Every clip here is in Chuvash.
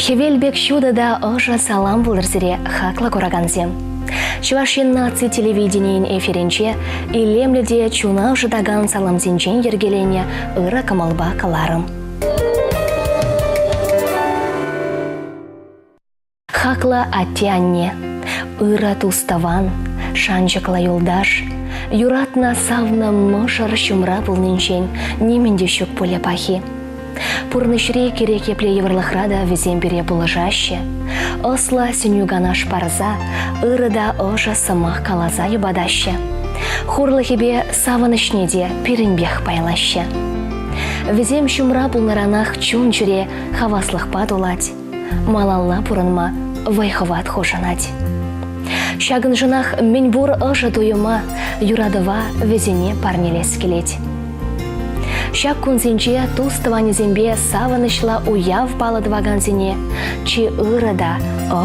Хӗвел пек ҫутӑ та ӑшӑ салам пултӑр сире, хаклӑ куракансем. Чӑваш Ен наци телевиденийӗн эфирӗнче илемлӗ те чуна ӑшӑтакан саламсенчен йӗркеленӗ ырӑ кӑмӑлпа кӑларӑм. Хаклӑ атте-анне, ырӑ тус-тӑван, шанчӑклӑ юлташ, юратнӑ савнӑ мӑшӑр ҫумра пулнинчен нимӗн те ҫук пулӗ пахи. Пурнӑҫри кирек епле йывӑрлӑхра та вӗсем пире пулӑшаҫҫӗ. Ӑслӑ сӗнӳ-канаш парса, ырӑ та ӑшӑ сӑмах каласа йӑпатаҫҫӗ. Хурлӑхӗпе савӑнӑҫне те пирӗнпех пайлаҫҫӗ. Вӗсем ҫумра пулнӑранах чун-чӗре хаваслӑхпа тулать. малалла пурӑнма вӑй-хӑват хушӑнать. Ҫакӑншӑнах мӗнпур ӑшӑ туйӑма, юратӑва вӗсене парнелес килет. Ҫак кунсенче тус-тӑванӗсемпе савӑнӑҫлӑ уяв паллӑ тӑвакансене чи ырӑ та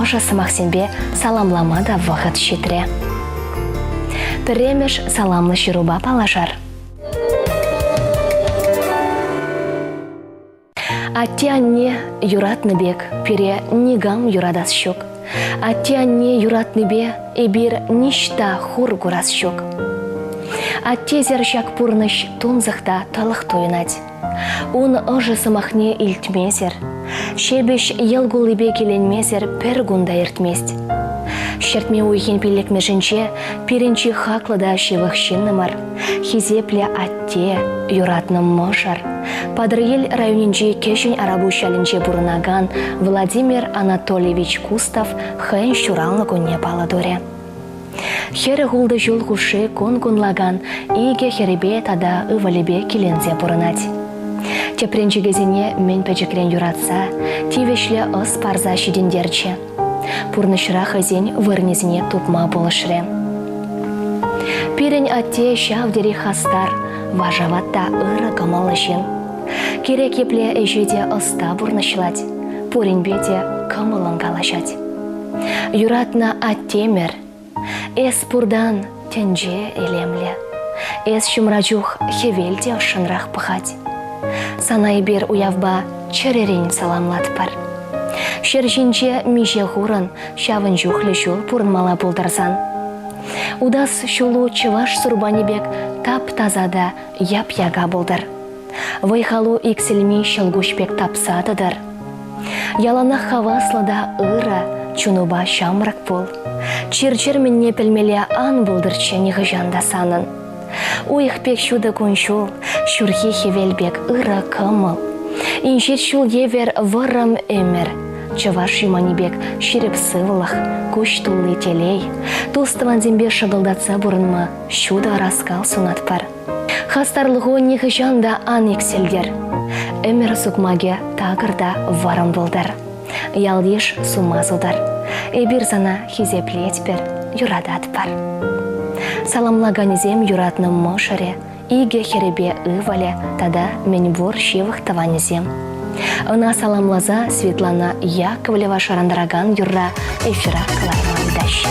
ӑшӑ сӑмахсемпе саламлама та вӑхӑт ҫитрӗ. Пӗрремӗш саламлӑ ҫырупа паллашар. Атте-анне юратнӑ пек пире никам юратас ҫук. Атте-анне юратнипе эпир ниҫта хур курас ҫук. Аттесӗр ҫак пурнӑҫ тунсӑх та тӑлӑх туйӑнать. Ун ӑшӑ сӑмахне илтмесӗр, ҫепӗҫ йӑл куллипе киленмесӗр пӗр кун та иртмест. Ҫӗртме уйӑхӗн пиллӗкмӗшӗнче пирӗн чи хаклӑ та ҫывӑх ҫыннӑмӑр, хисеплӗ атте, юратнӑ мӑшӑр, Патӑрьел районӗнчи Кӗҫӗн Арапуҫ ялӗнче пурӑнакан Владимир Анатольевич Кустов хӑйӗн ҫуралнӑ кунне паллӑ турӗ. 46 ҫул хушши кун кунлакан икӗ хӗрӗпе тата ывӑлӗпе киленсе пурӑнать. Тӗпренчӗкӗсене мӗн пӗчӗкрен юратса, тивӗҫлӗ ӑс парса ҫитӗнтерчӗ. Пурнӑҫра хӑйсен вырӑнӗсене тупма пулӑшрӗ. Пирӗн атте ҫав тери хастар, вашават та ырӑ кӑмӑллӑ ҫын. Кирек епле ӗҫе те ӑста пурнӑҫлать, пуринпе те кӑмӑллӑн калаҫать. Юратнӑ аттемӗр, эс пуртан тӗнче илемлӗ. Эс ҫумра чух хӗвел те ӑшшӑнрах пӑхать. Сана эпир уявпа чӗререн саламлатпӑр. Ҫӗр ҫинче миҫе хурӑн ҫавӑн чухлӗ ҫул пурӑнмалла пултарсан. Утас ҫулу чӑваш сурпанӗ пек тап-таса та яп-яка пултӑр. Вӑй-халу иксӗлми ҫӑлкуҫ пек тапса тӑтӑр. Яланах хаваслӑ та ырӑ, чунупа ҫамрӑк пул. Чир-чӗр мӗнне пӗлмелле ан пултӑрччӗ нихӑҫан та санӑн. Уйӑх пек ҫутӑ кун-ҫул, ҫурхи хӗвел пек ырӑ кӑмӑл. Инҫет ҫул евӗр вӑрӑм ӗмӗр, чӑваш юманӗ пек ҫирӗп сывлӑх, куҫ тулли телей, тус-тӑвансемпе шӑкӑлтатса пурӑнма ҫутӑ ӑраскал сунатпӑр. Хастарлӑху нихӑҫан та ан иксӗлтӗр. Ӗмӗр сукмакӗ такӑр та вӑрӑм пултӑр. Ял-йыш сума сутӑр. Эпир сана хисеплетпӗр, юрататпӑр. Саламлаканӗсем юратнӑ мӑшӑрӗ, икӗ хӗрӗпе ывӑлӗ тата мӗнпур ҫывӑх тӑванӗсем. Ӑна саламласа Светлана Яковлева шӑрантаракан юрра эфира кӑларма ыйтаҫҫӗ.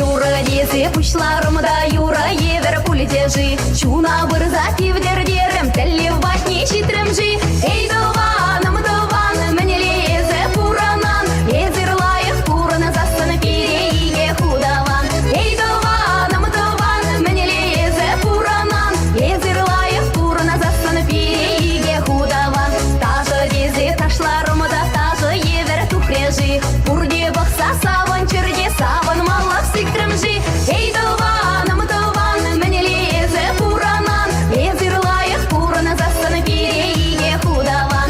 Юрӑ тесе пуҫларӑм та юрӑ евӗр пулчӗ-ши? Чуна пырса тивтертерӗм, тӗллев патне ҫитрӗм-ши? Эй, тӑванӑм, тӑван, мӗнле эсӗ пурӑнан? Эсир лайӑх пурӑнсассӑн пире икӗ хуталан. Эй, тӑванӑм, тӑван, мӗнле эсӗ пурӑнан? Эсир лайӑх пурӑнсассӑн пире икӗ хуталан. Ташӑ тесе ташларӑм та ташӑ евӗр тухрӗ-ши? Пурте пӑхса савӑнчӑр те савӑнмаллах сикрӗм-ши? Эй, тӑванӑм, тӑван, мӗнле эсӗ пурӑнан? Эсир лайӑх пурӑнсассӑн пире икӗ хуталан.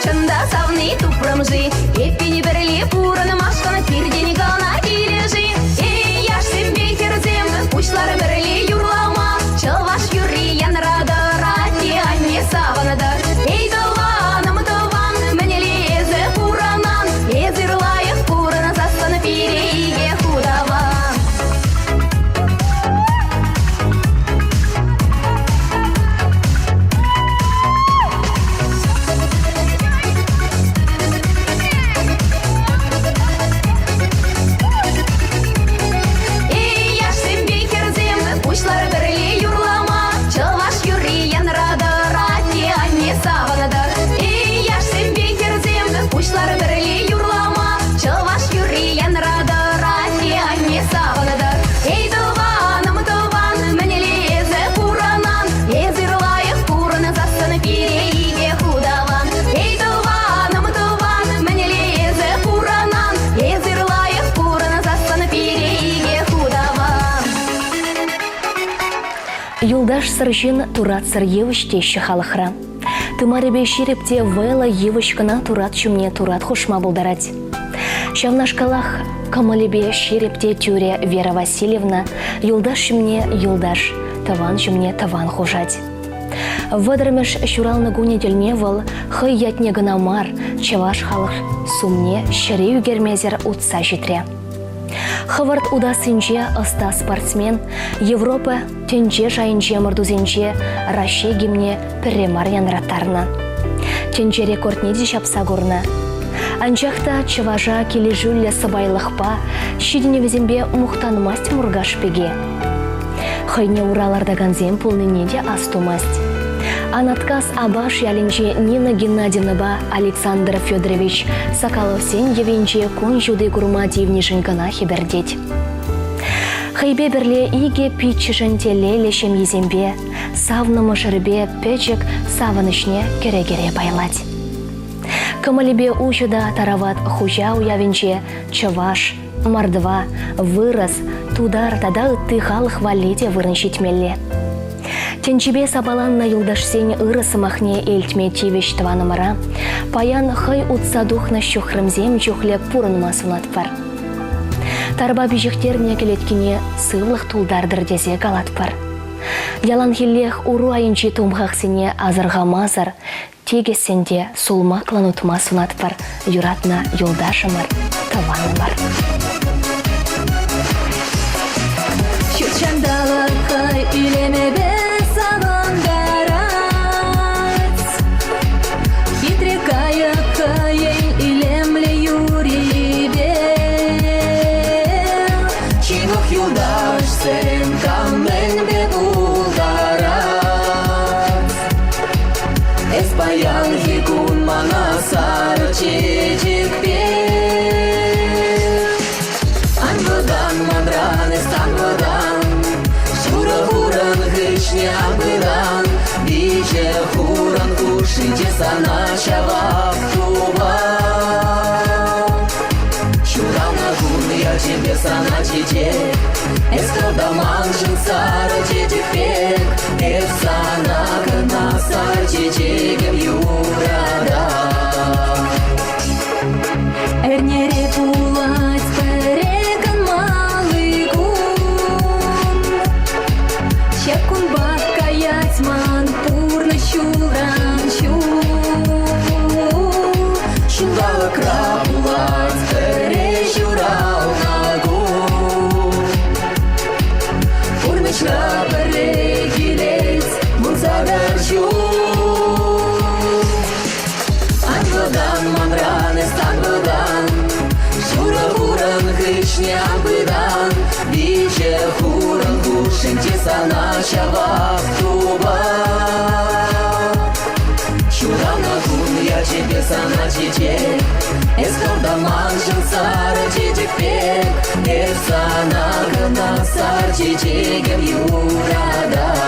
чӑн та савни тупрӑм-ши? Эппин пӗрле пурӑнмашкӑн пиртен кӑна килӗ-ши? Эй, яшсемпе хӗрсем, пуҫлар пӗрле юрлама, чӑваш юрри янратӑр, атте-анне савӑнтӑр. Эй, тӑванӑм, тӑван, мӗнле эсӗ пурӑнан? Эсир лайӑх пурӑнсассӑн пире икӗ хутаван. Эй, яшсемпе хӗрсем, пуҫлар пӗрле юрлама, чӑваш юрри янратӑр, атте-анне савӑнтӑр. Эй, яшсемпе хӗрсем, пуҫлар пӗрле юрлама, чӑваш юрри янратӑр, атте-анне савӑнтӑр. Эй, тӑванӑм, тӑван, мӗнле эсӗ пурӑнан? Эсир лайӑх пурӑнсассӑн пире икӗ хутаван. Эй, тӑванӑм, тӑван, мӗнле эсӗ пурӑнан? Эсир лайӑх пурӑнсассӑн пире икӗ хутаван. Юлташсӑр ҫын туратсӑр йывӑҫ теҫҫӗ халӑхра. Тымарӗпе ҫирӗп те вӑйлӑ йывӑҫ кӑна турат ҫумне турат хушма пултарать. Ҫавнашкалах кӑмӑлӗпе ҫирӗп те тӳрӗ Вера Васильевна юлташ ҫумне юлташ, тӑван ҫумне тӑван хушать. Вӑтӑрмӗш ҫуралнӑ кунӗ тӗлне вӑл хӑй ятне кӑна мар, чӑваш халӑх сумне ҫӗре ӳкермесӗр утса ҫитрӗ. Хӑвӑрт утассинче ӑста спортсмен Европа тӗнче шайӗнчи ӑмӑртусенче Раҫҫей гимне пӗрре мар янраттарнӑ. Тӗнче рекордне те ҫапса курнӑ. Анчах та чӑваша килӗшӳллӗ сӑпайлӑхпа, ҫитӗнӗвӗсемпе мухтанмасть Муркаш пики. Хӑйне ура лартакансем пулнине те ас тумасть. Анаткас Апаш ялӗнчи Нина Геннадьевнӑпа Александр Федорович Соколовсен йӑвинче кун ҫути курма тивнишӗн кӑна хӗпӗртет. Хӑйпе пӗрле икӗ пиччӗшӗн телейлӗ ҫемйисемпе, савнӑ мӑшӑрӗпе пӗчӗк савӑнӑҫне кӗрекере пайлать. Кӑмӑлӗпе уҫӑ та тарават хуҫа уявӗнче чӑваш, мордва, вырӑс, тутар тата ытти халӑх валли те вырӑн ҫитмелле. Тӗнчипе сапаланнӑ юлташсен ырӑ сӑмахне илтме тивӗҫ тӑванӑмӑра паян хӑй утса тухнӑ ҫухрӑмсем чухлӗ пурӑнма сунатпӑр. Тарпа пиҫӗхтернӗ кӗлеткине сывлӑх тултартӑр тесе калатпӑр. Яланхиллех уру айӗнчи тумхахсене асӑрхамасӑр тикӗссӗн те сулмаклӑн утма сунатпӑр юратнӑ юлташӑмӑр, тӑванӑмӑр. Ҫут ҫанталӑк хӑй илемӗпе савӑнтарать. Хитре кайӑк хӑйӗн илемлӗ юррипе. Ҫывӑх юлташсем кам мӗнпе пултарать. Эс паянхи кун мана сар чечекпе. Ан вӑтан манран, эс ан вӑтан, Шурӑ хурӑн хыҫне ан пытан, Виҫӗ хурӑн хушшинче сана ҫавах тупам. Ҫуралнӑ кун ячӗпе сана чечек, Эс хӑв маншӑн сарӑ чечек пек, Эп сана кӑна сар чечекӗм юратам. Эрнере пулать пӗрре канмалли кун. Ҫак кунпа каять ман пурнӑҫ ҫулран ҫул. Ҫулталӑкра пулать пӗрре ҫуралнӑ кун. Пурнӑҫра пӗрре килет вунсакӑр ҫул. Ан вӑтан манран, эс ан вӑтан, Шурӑ хурӑн хыҫне ан пытан, Виҫӗ хурӑн хушшинче сана ҫавах тупам. Ҫуралнӑ кун ячӗпе сана чечек, Эс хӑв та маншӑн сарӑ чечек пек, Эп сана кӑна сар чечекӗм юратам.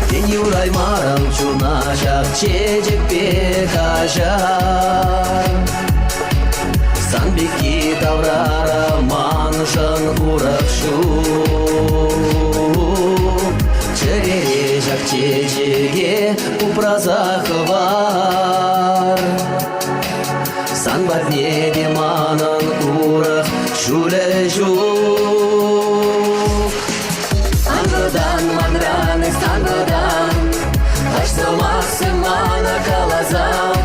Тен юраймарӑм чуна ҫак. чечек пек аҫар. Сан пекки таврара маншӑн урӑх ҫук. Чӗрере ҫак чечеке упраса хӑвар. Сан патне те манӑн урӑх ҫулӗ ҫук. Сан вӑтан манран, сан вӑтан, Хӑш сӑмахсем мана каласан,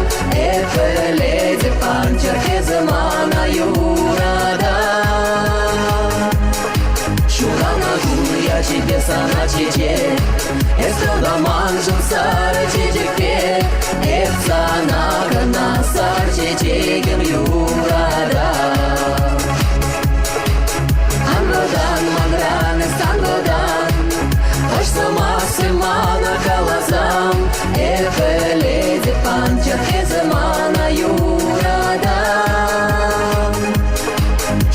Эп пӗлетӗп, анчах эсӗ мана юратан. Ҫуралнӑ кун ячӗпе сана чечек, Эс тата маншӑн сарӑ чечек пек, Эп сана кӑна сар чечекӗм юратап. Ан вӑтан манран, эс ан вӑтан, Хӑш сӑмахсем мана каласан, Эп пӗлетӗп, анчах эсӗ мана юратан.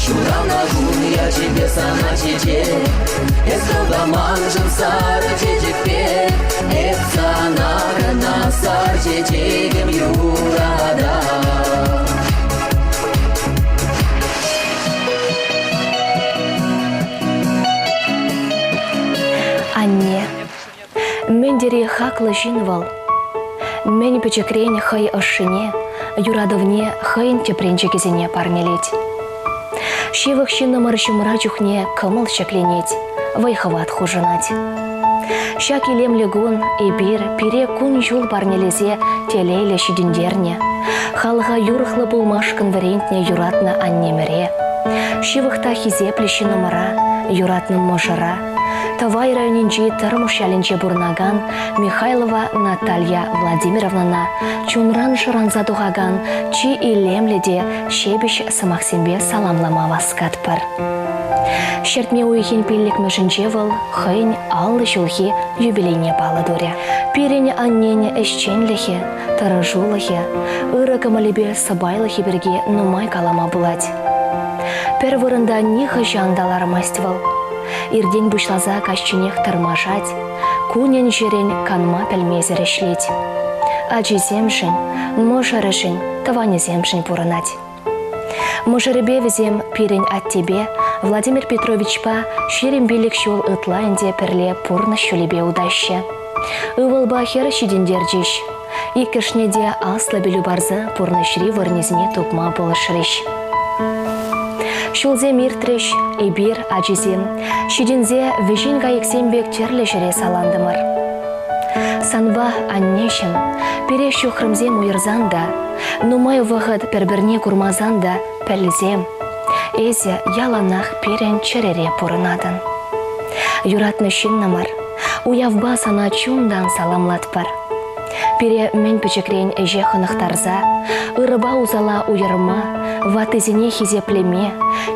Ҫуралнӑ кун ячӗпе сана чечек, Эс хӑв маншӑн сарӑ чечек пек, Эп сана кӑна сар чечекӗм юратап. Анне, мӗн тери хаклӑ ҫын вӑл. Мӗн пӗчӗкрен хӑй ӑшшине, юратӑвне хӑйӗн тӗпренчӗкӗсене парнелет. Ҫывӑх ҫыннӑмӑр ҫумра чухне кӑмӑл ҫӗкленет, вӑй-хӑват хушӑнать. Ҫак илемлӗ кун эпир пире кун-ҫул парнелесе телейлӗ ҫитӗнтернӗ, халӑха юрӑхлӑ пулмашкӑн вӗрентнӗ юратнӑ аннемӗре, ҫывӑх та хисеплӗ ҫыннӑмӑра, юратнӑ мӑшӑра, Тӑвай районӗнчи Тӑрмӑш ялӗнче пурӑнакан Михайлова Наталья Владимировнӑна чунран шӑранса тухакан чи илемлӗ те ҫепӗҫ сӑмахсемпе саламлама васкатпӑр. Ҫӗртме уйӑхӗн пиллӗкмӗшӗнче вӑл хӑйӗн 50 ҫулхи юбилейне паллӑ турӗ. Пирӗн аннен ӗҫченлӗхӗ, тӑрӑшулӑхӗ, ырӑ кӑмӑлӗпе сӑпайлӑхӗ пирки нумай калама пулать. Пӗр вырӑнта нихӑҫан та лармасть вӑл. Иртен пуҫласа каҫченех тӑрмашать, кунӗн-ҫӗрӗн канма пӗлмесӗр ӗҫлет. Ачисемшӗн, мӑшӑрӗшӗн, тӑванӗсемшӗн пурӑнать. Мӑшӑрӗпе вӗсем пирӗн аттепе Владимир Петровичпа 25 ҫул ытла ӗнтӗ пӗрле пурнӑҫ ҫулӗпе утаҫҫӗ. Ывӑлпа хӗр ҫитӗнтерчӗҫ. Иккӗшне те аслӑ пӗлӳ парса пурнӑҫри вырӑнӗсене тупма пулӑшрӗҫ. Ҫулсем иртрӗҫ, эпир, ачисем, ҫитӗнсе вӗҫен кайӑксем пек тӗрлӗ ҫӗре салантӑмӑр. Санпа, аннеҫӗм, пире ҫухрӑмсем уйӑрсан та, нумай вӑхӑт пӗр-пӗрне курмасан та пӗлсем, эсӗ яланах пирӗн чӗрере пурӑнатӑн. Юратнӑ ҫыннӑмӑр, уявпа сана чунтан саламлатпӑр. Пире мӗн пӗчӗкрен ӗҫе хӑнӑхтарса, ырӑпа усала уйӑрма, ваттисене хисеплеме,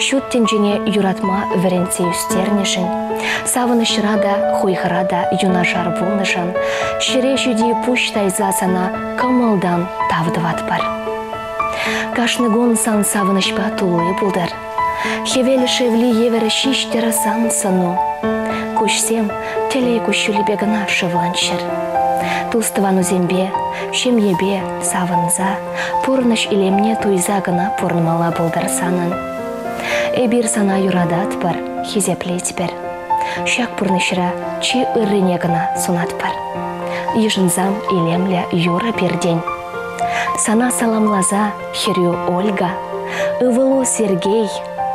ҫут тӗнчене юратма вӗрентсе ӳстернӗшӗн, савӑнӑҫра та, хуйхӑра та юнашар пулнӑшӑн ҫӗре ҫити пуҫ тайса сана кӑмӑлтан тав тӑватпӑр. Кашни кун сан савӑнӑҫпа тулли пултӑр. Хӗвел шевли евӗр ҫиҫтӗр сан сӑну. Куҫсем телей куҫҫулӗпе кӑна шывланччӑр. Тус-тӑванусемпе, ҫемьепе савӑнса, пурнӑҫ илемне туйса кӑна пурӑнмалла пултӑр санӑн. Эпир сана юрататпӑр, хисеплетпӗр. Ҫак пурнӑҫра чи ыррине кӑна сунатпӑр. Йышӑнсам илемлӗ юрӑ пиртен. Сана саламласа хӗрӳ Ольга, ывӑлу Сергей,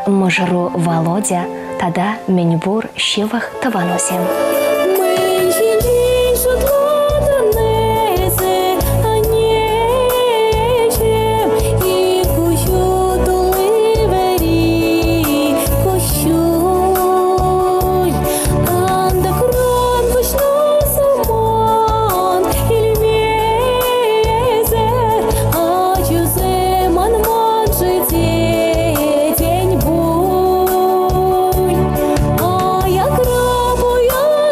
мӑшӑру Володя тата мӗнпур ҫывӑх тӑванусем. Мӗн ҫинчен шутлатӑн эсӗ, аннеҫӗм, ик куҫу тулли вӗри куҫҫуль. Кантӑкран куҫна суман илмесӗр, ачусем манман-ши тетен пуль. Аякра пуян.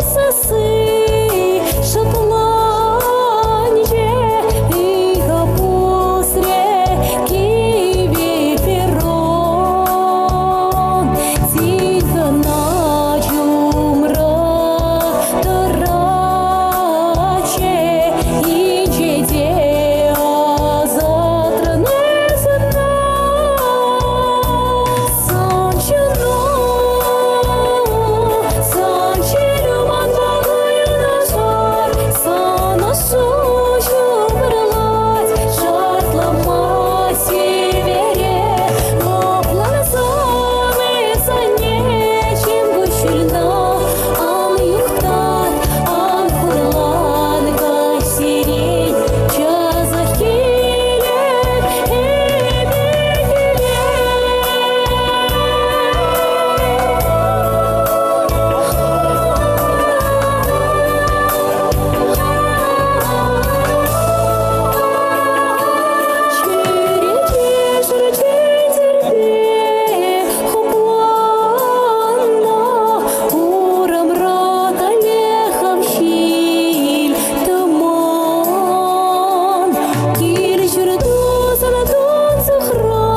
Чун тунсӑхра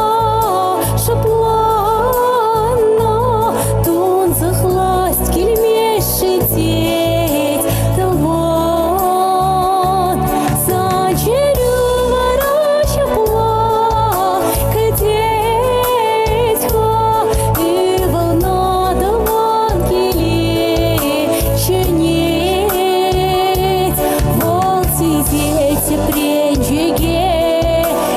шӑпланнӑ, тунсӑхласть килмест-ши тет тӑван. Сан чӗрӳ вара ҫапла кӗтет-ха, ывӑлна тӑван киле чӗнет. Вӑл сисет тӗпренчӗке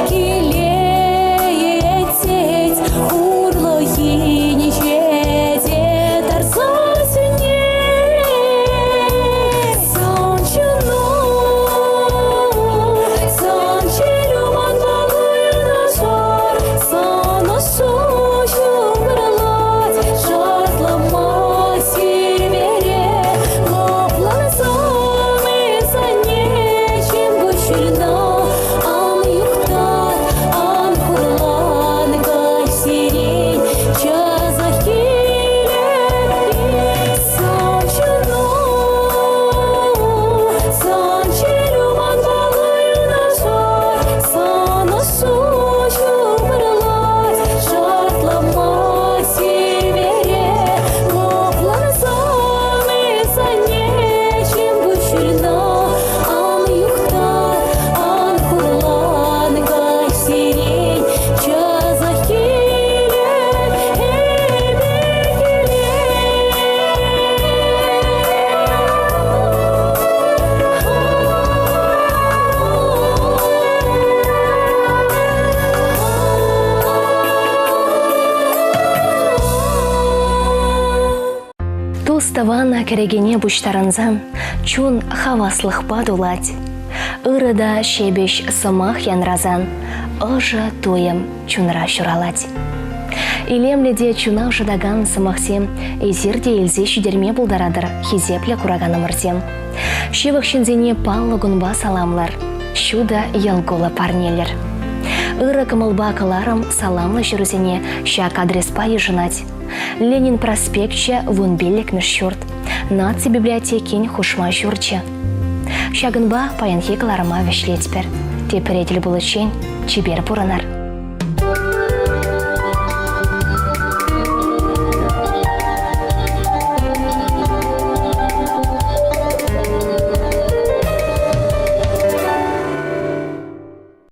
килет тет, хурлӑхӗнче те тарса сӳнет. Сан чуну, сан чӗрӳ манпа юнашар, сан ӑшу ҫумӑрлать, шартлама сивере лӑплансан эс аннеҫӗм куҫҫульна ан юхтар, ан хурлан каҫсерен часах килеп сан чуну, сан чӗрӳ манпа юнашар, сан ӑшу ҫумӑрлать, шартлама сивере лӑплансан эс аннеҫӗм куҫҫульна ан юхтар, ан хурлан каҫсерен часах килеп эпӗ килеп. Тус-тӑван кӗрекене пуҫтарӑнсан чун хаваслӑхпа тулать. Ырӑ та ҫепӗҫ сӑмах янрасан ӑшӑ туйӑм чунра ҫуралать. Илемлӗ те чуна ӑшӑтакан сӑмахсем эсир те илсе ҫитерме пултаратӑр, хисеплӗ кураканӑмӑрсем. Ҫывӑх ҫынсене паллӑ кунпа саламлар, ҫутӑ йӑл-кулӑ парнелӗр. Ырӑ кӑмӑлпа кӑларӑм саламлӑ ҫырусене ҫак адреспа йышӑнать. Ленин проспекчӗ 15-мӗш ҫурт, Наци библиотекин хушма ҫурчӗ. Ҫакӑнпа паянхи кӑларӑма вӗҫлетпӗр. Тепре тӗл пуличчен чипер пурӑнар.